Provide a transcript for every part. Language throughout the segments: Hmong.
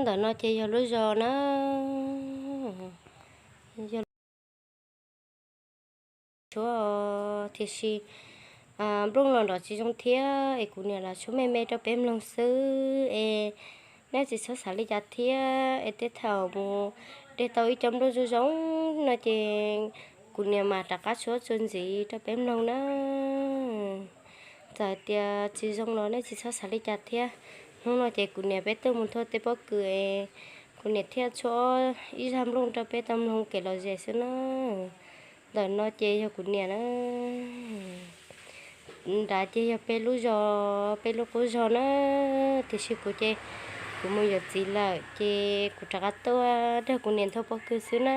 Ntawm no ces yog lub zos na, yog tshuav, tiam sis nplooj los nrov tsis zoo thiab es kuv niam los tshuab me me rau peb mloog xwb es nej tsis txhob xav li cas thiab es tej thaum mus de tau ib co nplooj zoo zoo no ces kuv niam mam rov qab tshuab txuas ntxiv rau peb mloog na. Txawm hais tias tsis zoo los nej tsis txhob xav li cas thiab. Hnub no ces kuv niam peb tuaj mus thua tej pob kws es kuv niam thiaj tshuab ib zaj nplooj rau peb tau mloog kev lom zem xwb na. Ntawm no ces yog kuv niam na. Nrad ces yog peb lub zos, peb lub qub zos na. Tiam sis kuv ces kuv mus yuav txiv lawm ces kuv rov qab tuaj nrog kuv niam thua pob kws xwb na.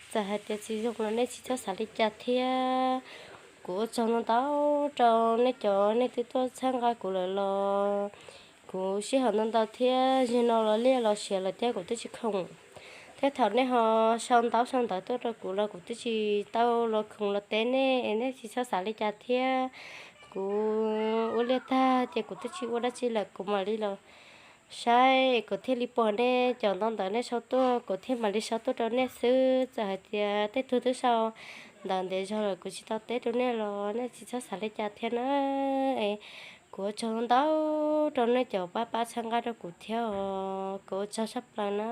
Txawm hais tias tsis zoo los nej tsis txhob xav li cas thiab. Kuv ua tsaug ntau ntau rau nej cov nej twb tuaj txhawb nqa kuv lawm los kuv sij hawm ntau ntau thiab, zaum no los liaj los siav lawm thiab kuv twb tsis khoom. Thiab thaum nej ho sau ntaub sau ntawv tuaj rau kuv los kuv twb tsis tau los khoom los teb nej es nej tsis txhob xav li cas thiab. Kuv ua liaj tag ces kuv twb tsis ua dab tsi lawm, kuv mam li los saib kuv thiaj li pom nej cov ntau ntawv nej sau tuaj, kuv thiaj mam li sau tuaj rau nej xwb. Txawm hais tias tej tug twb sau ntawv ntev zog lawm kuv tsis tau teb rau nej los nej tsis txhob xav li cas thiab na. Es kuv ua tsaug ntau rau nej cov pab pab txhawb nqa rau kuv thiab os, kuv ua tsaug tshaj plaws na.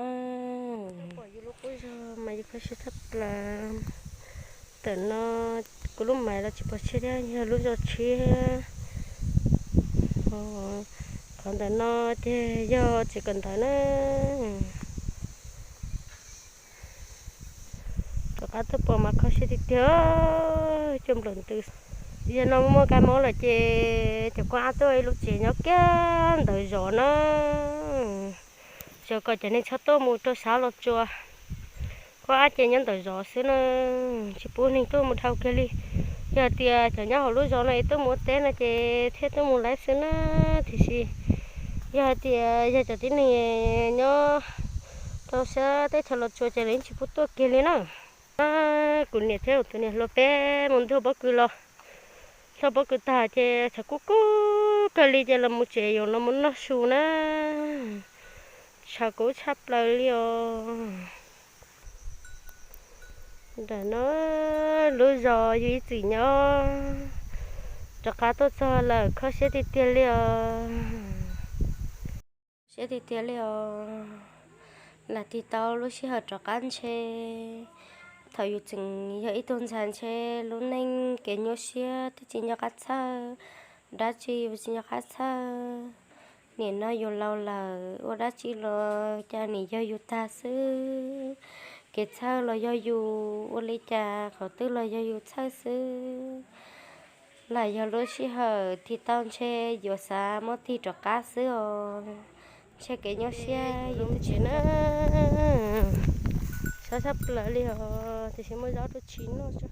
Pom yus lub qub zos mas yus kho siab tshaj plaws. Ntawm no kuv lub maiv los tsis pom tshiab thiab, yog lub zos tshiab. Qhov ntawm no ces yog tsev kawm ntawv na. Rov qab tuaj pom mas kho siab tiag tiag, cua nplaum ntws. Yog no muaj kab mob lawm ces cov kuab ab tuaj ib lub tsev nyob kiag ntawm zos na. Xyov kom cov neeg txhob tuaj mus rau sab Los Tsuas, kuab ab ces nyob ntawm zos xwb na, tsis pub neeg tuaj mus dhau kiag li. Yog tias cov nyob hauv lub zos no es tuaj mus ua teb no ces thiaj tuaj mus laib xwb na. Tiam sis yog hais tias yog cov tib neeg nyob rau sab teb chaws Los Tsuas ces lawv yeej tsis pub tuaj kiag li na. Kuv niam thiab kuv tus niam hluas peb mus ntuag pob kws los, ntuag pob kws tag ces tshav kub kub kawg li ces los mus tsev yuav los mus noj su na. Tshav kub tshaj plaws li os. Ntawm no lub zos yus ib txwm nyob, rov qab tuaj txog lawm kho siab tiag tiag li os. Siab tiag tiag li os. Lam tig tau lub sij hawm rov qab ntshe, thaum yus tseem yog ib tug ntxhais ntshe lub neej kev nyuaj siab twb tsis nco qab txhawj, dab tsi yus tsis nco qab txhawj. Nim no yus laus lawm ua dab tsi los cas nim yog yus tag xwb. Kev txhawj los yog yus, ua li cas qhov twg los yog yus txhawj xwb. Lam yog lub sij hawm tig tau ntshe yuav xav muab tig rov qab xwb os. Ntshe kev nyuaj siab yus twb tsis na. Sab sab plaws li os, tiam sis muaj zaub rau tshis noj tso.